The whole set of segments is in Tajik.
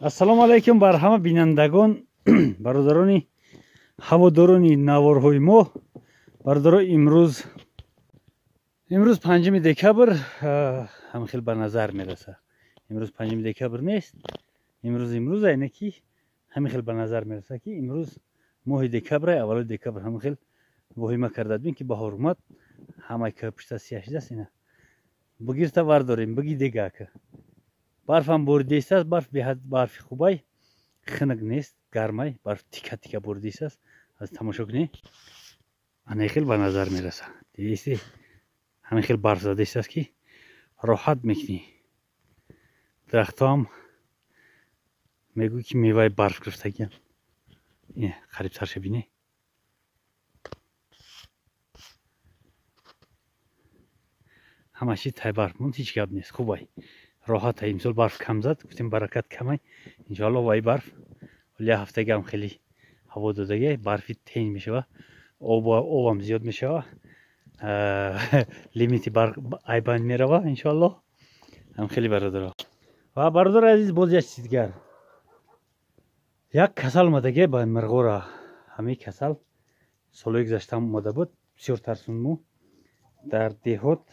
Ассалому алайкум бар ҳама бинандагон, бародарони ҳаводорони наворҳои мо. Бародаро, имрӯз 5 декабр ҳам хел ба назар мераса. Имрӯз 5 декабр нест. Имрӯз айна ки ҳамин хел ба назар мераса ки имрӯз моҳи декабр, аввали декабр ҳамин хел воҳима кардадбин ки баҳор омад, ҳамаи пушта сиёҳ шудааст. Ина бигирта вардорем, биги дегака. Барфам боридааст, барф беҳад барфи хубай, хунук нест, гармай, барф тика тика боридааст. Аз тамошо кунӣ, ана хел ба назар мераса. Дидисти ҳамин хел барф задааст ки роҳат мекунӣ. Дарахтҳоам мегӯй ки меваи барф гирифтагиям. Қариб сарша бинӣ. Ҳама чиз тай барф монд, ҳеҷ гап нест, хубай. Роҳат ай, имсол барф кам зад, гуфтем баракат камай. Иншоалло вай барф ҳоли як ҳафтага ҳам хеле ҳаво додагиай, барфи тен мешава, обам зиёд мешава, лимити барқ айбанд мерава иншоалло. Ҳам хеле бародаро. Ва бародари азиз, боз як чиз дигар. Як касал омадагиай ба мирғора. Ҳамин касал солҳои гузашта ҳам омада буд, бисёр тарсунд. Дар деҳот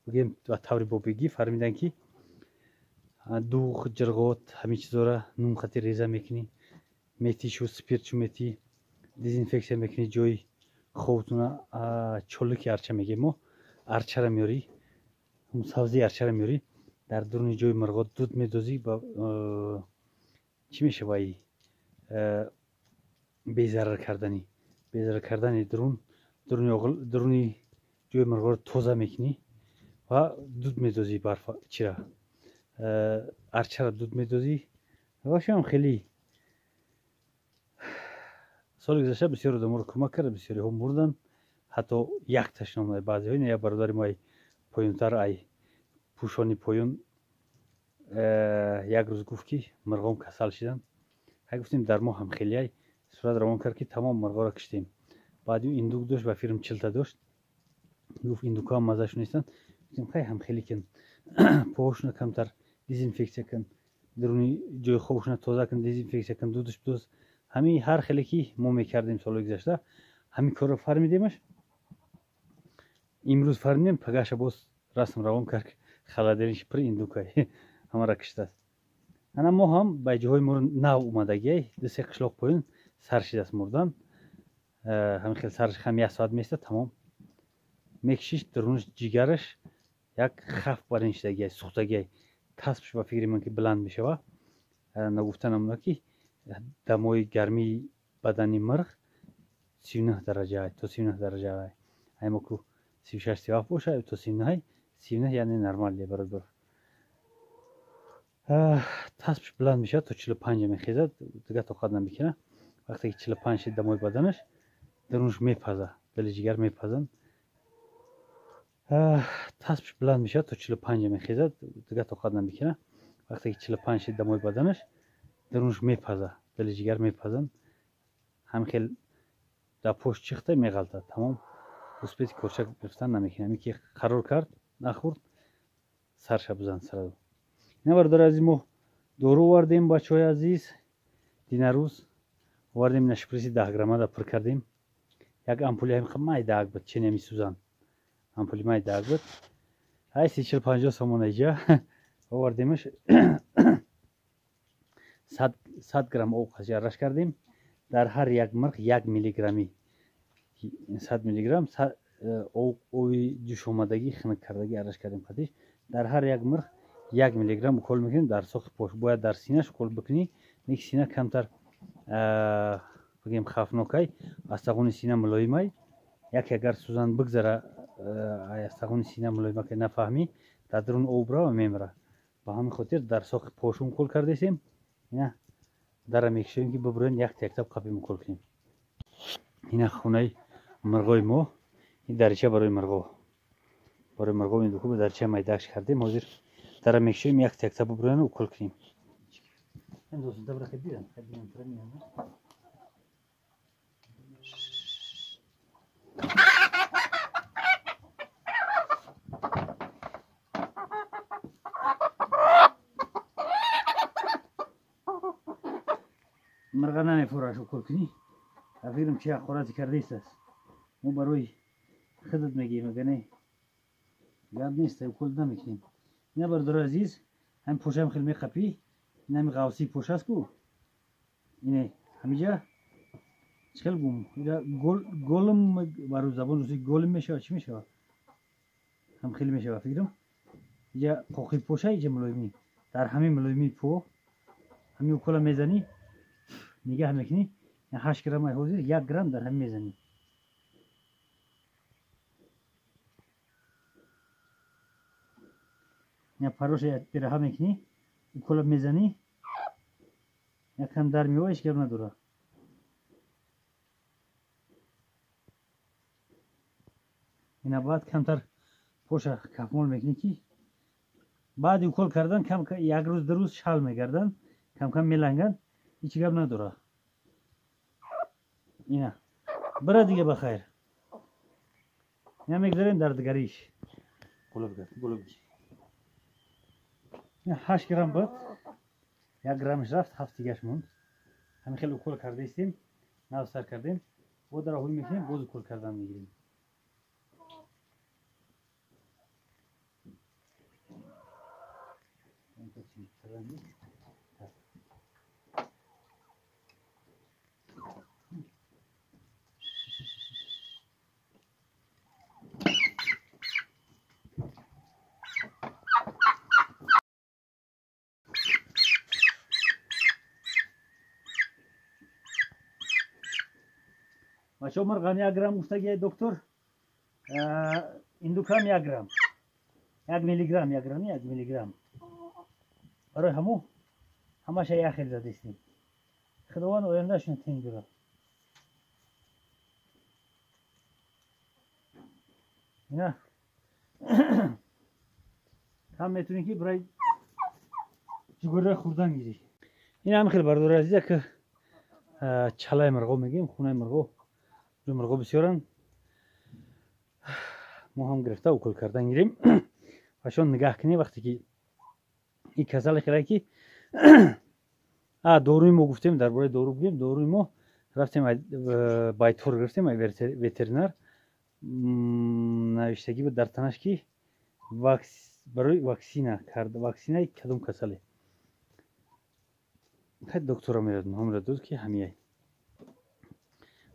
бигем ба таври бобигӣ фармиданд ки дуғ, ҷирғот, ҳамин чизора нун хати реза мекунӣ, метишу спиртшу метӣ, дезинфексия мекунӣ ҷои хобтуна, чолики арча мегем мо, арчара меорӣ, савзии арчара меорӣ, дар дуруни ҷои мирғот дуд медозӣ, ба чӣ мешава и безарар кардани, безарар кардани дурун, дуруни ҷои мирғоро тоза мекунӣ ва дуд медозӣ барфа чира, арчара дуд медозӣ. Вашам хеле соли гузашта бисёр одаморо кӯмак кард, бисёриҳо мурданд, ҳатто якташ номад. Баъзеҳо як бародари мо ай поёнтар, ай пӯшони поён, як рӯз гуфт ки мирғом касал шиданд. Ҳай гуфтем дар мо ҳам хеле ай сурат равон кард ки тамом мирғоро киштем. Баъд ӯ индук дошт, ба фирм чилта дошт, гуфт индукҳо ҳам маззашон нестанд. Гуфтем хай ҳам хеле кун, поҳошона камтар дезинфексия кун, дуруни ҷои хобшона тоза кун, дезинфексия кун, дудаш бидоз. Ҳамин ҳар хеле ки мо мекардем солҳои гузашта, ҳамин корро фармидемаш. Имрӯз фармидем, пагаша боз расм равон кард, халаделиш пир индукай ҳамаро киштааст. Ана мо ҳам ба ҷоҳои моро нав омадагиай, ду-се қишлоқ поён сар шидааст мурдан. Ҳамин хел сарш ҳам як соат места, тамом мекишиш, дурунаш ҷигараш як хаф барин шидагиай, сӯхтагиай. Таспш ба фикри ман ки баланд мешава. Нагуфта намуна ки дамои гармии бадани мирғ 39 дараҷа, то 39 дараҷа. Ай мо ку 36 37 боша, то 39, 39 яъне нормалия бародар. Таспш баланд мешавад, то 45 мехезад, дига тоқат намекунад. Вақте ки 45 шид дамои баданаш, дарунаш мепазад, дили ҷигар мепазанд. Таспш баланд мешавад, то 45 мехезад, дига тоқат намекунад. Вақте ки 45 шид дамои баданаш, дарунаш мепазад, дили ҷигар мепазанд. Ҳам хел дар пошт чихта меғалтад, тамом успети корчак гирифтан намекунад. Ҳамин ки қарор кард, нахӯрд, сарша бизан сразу. Ина бародари азиз, мо дору овардем, бачаҳои азиз, динарӯз овардем, ина шприси 10 граммада пур кардем. Як ампули ҳамин майдаак буд, чен ҳами сӯзан ампули майдаак буд, ай 30-40-50 сомон иҷа овардемаш. 100 грамм об араш кардем, дар ҳар як мирғ 1 миллиграмми, 100 миллиграмм оби ҷӯшомадагӣ хунук кардагӣ араш кардем қатиш. Дар ҳар як мирғ 1 миллиграмм укол мекунем дар соқи пош. Бояд дар синаш укол бикунӣ, не ки сина камтар бигем хафнокай, астағони сина мулоимай. Яке агар сӯзан бигзара, астағони сина мулоимакай нафаҳмӣ, дар дарун об рава мемира. Ба ҳамин хотир дар соқи пошу укол кардесем. Ина дара мекушоем ки бибурен, якта яктаб қапим укол кунем. Ина хонаи мирғои мо, ин дарича барои мирғо, барои мирғо ин дукӯ дарича майдакш кардем. Ҳозир дара мекушоем, якта якта бибурен укол кунем. Мирға намефураш укол кунӣ. Фикрам чи ҳақорате кардааст. Мо барои худат мегӯем, агар не гап нест, укол намекунем. Ина бародари азиз, ҳамин пошаам хеле меқапӣ, ин ҳамин ғавсии поша аст ку. Ине ҳамиҷа чӣ хел гум? Голм барои забони русӣ голм мешавад, чӣ мешавад? Ҳам хеле мешавад фикрам. Иҷа қоқи поша, иҷа мулоимӣ. Дар ҳамин мулоимии по ҳамин укола мезанӣ, нигаҳ мекунӣ, 8 грамм ай ҳозир 1 грамм дар ҳамин мезанӣ. Я пароша бераҳа мекунӣ, укола мезанӣ, якам дар меояд, ҳеҷ гап надорад. Ина баъд камтар поша кафмол мекунӣ ки баъди укол кардан кам як рӯз ду рӯз шал мегарданд, камкам меланганд, ҳеҷ гап надорад. Ина бира дига ба хайр. Ина мегзарем дар дигариш. 8 грамм буд, 1 граммаш рафт, 7 дигаш монд. Ҳамин хеле укол кардаистем, нав сар кардем, бо дар ҳуй мекунем, боз укол кардан мегирем. Бачаҳо, мирғам 1 грамм гуфтагиай доктор, индукам 1 грамм, 1 миллиграмм, 1 грамм, 1 миллиграмм. Барои ҳаму ҳамаша як хел задистем. Худованд ояндашон тинг дорад. Ина ҳам метавонӣ ки барои ҷугура хӯрдан гирӣ. Ин ҳам хел бародари азиз, ки чалаи мирғо мегӯем, хонаи мирғо, мирғо бисёранд. Мо ҳам гирифта укол кардан гирем. Бачаҳо нигаҳ кунед вақте ки ин касале хеле ки доруи мо гуфтем, дар бораи дору гӯем, доруи мо рафтем байтор гирифтем, ветеринар навиштагӣ буд дар танаш ки барои ваксина кард, ваксинаи кадом касале. Хай доктора мерад, ҳамра дод ки ҳамияй.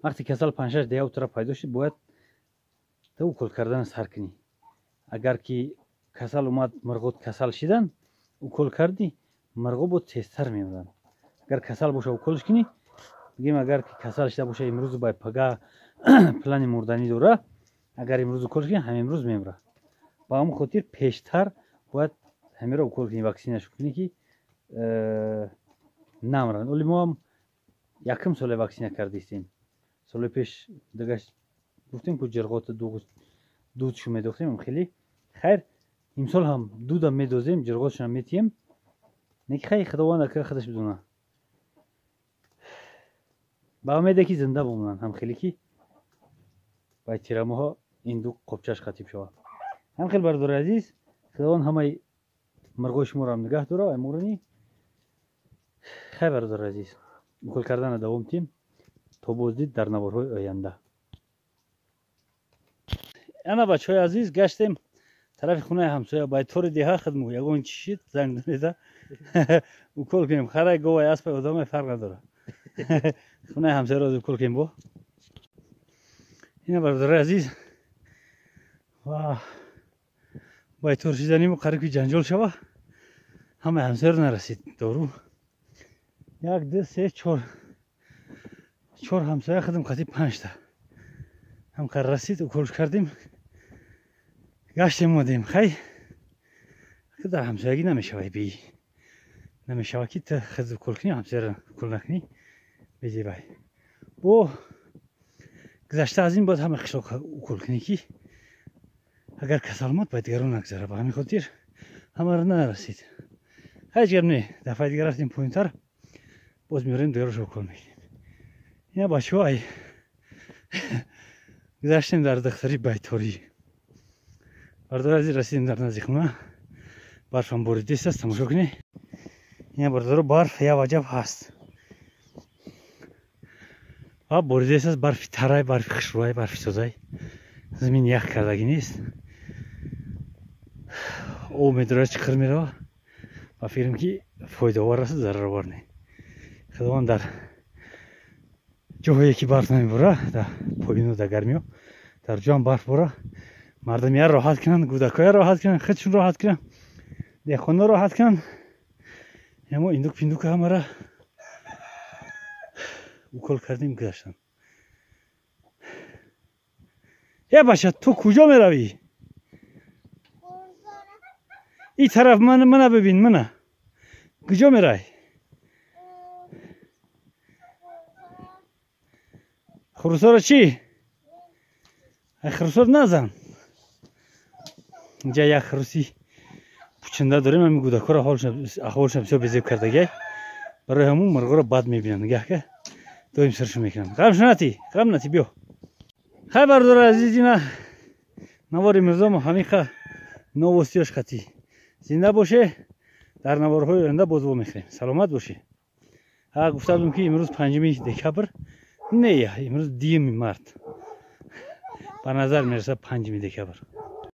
Вақте касал 5-6 дея утра пайдо шуд, бояд та укол кардан сар кунӣ. Агар ки касал омад, мирғот касал шидан, укол кардӣ, мирғо бо тезтар мемиранд. Агар касал боша уколш кунӣ, бигем агар ки касал шида боша имрӯз бай пага плани мурданӣ дора, агар имрӯз укол кунӣ, ҳам имрӯз мемира. Ба ҳамон хотир пештар бояд ҳамеро укол кунӣ, ваксинашо кунӣ ки намранд. Оли мо ҳам якум соле ваксина кардистем. Соли пеш дигаш гуфтем ку ҷирғота дудшу медохтем, хеле хайр. Имсол ҳам дудам медозем, ҷирғотшам метием. Неки хай худованд ака худаш бидона. Ба умеде ки зинда бимонанд, ҳам хеле ки бай тирамоҳо ин ду қопчаш хатиб шавад. Ҳам хел бародари азиз, худованд ҳамаи мирғои шуморо ҳам нигаҳ дора, айморани. Хай бародари азиз, укол кардана давом тим то боздид дар наворҳои оянда. Ана бачаҳои азиз, гаштем тарафи хонаи ҳамсоя, байтори деҳа хидму ягон чӣ шид занг донеда укол кунем. Харай говай аспай одамай фарқ надорад. Хонаи ҳамсояро укол кунем бо. Ина бародари азиз, ва байтор шиданиму қариб ки ҷанҷол шава, ҳамаи ҳамсояро нарасид дору. 1 2 3 4 4 ҳамсоя хидм қати 5 та ҳам расид, уколш кардем, гаштем омадем. Хай дар ҳамсоягӣ намешавад, би намешавад ки ту худ укол кунӣ, ҳамсояро укол накунӣ, безебай. Бо гузашта аз ин бояд ҳама қишлоқ укол кунӣ ки агар касал омад ба дигарон нагзара. Ба ҳамин хотир ҳамаро нарасид. Ҳеҷ гап не, дафъаи дигар рафтем поинтар, боз меорем дигарошо укол мекунем. Ина бачаҳо, ай гузаштем дар духтари байторӣ. Бародари азиз, расидем дар назди хона, барфам боридист аст, тамошо кунед. Ина бародаро, барф як ваҷаб ҳаст. Ва боридааст барфи тарай, барфи хушрӯай, барфи тозай. Замин ях кардагӣ нест. Об медорад, чиқир мерава. Ба фикрам, ки фоидаовар аст, зараровар не. Худованд дар ҷоҳое, ки барф намебора, дар поину, дар гармиё, дар ҷоам барф бора, мардумия роҳат кунанд, гудакоя роҳат кунанд, худшон роҳат кунанд, деҳқонно роҳат кунанд. Мо индук пиндука ҳамара укол кардем, гузаштан. Е бача, ту куҷо меравӣ? И тараф мана бибин, мана куҷо мерай? Хурусоро чӣ? Хурусоро назан. Инҷа як хуруси пучинда дорем, ҳамин гудакҳоро аҳволшон бисёр безеб кардагиай. Барои ҳамун мурғоро бад мебинанд, нигаҳ ка, доим сиршо мекунанд. Ғам шунати, ғам нати, биё. Хай, бародари азиз, ина навори мирзомо ҳамиқа новостиёш қатӣ. Зинда боше, дар наворҳои оянда боз вомехӯрем. Саломат бошед. Ҳа, гуфта будем, ки имрӯз 5 декабр, не, имрӯз 2 март, ба назар мерасад 5 декабр.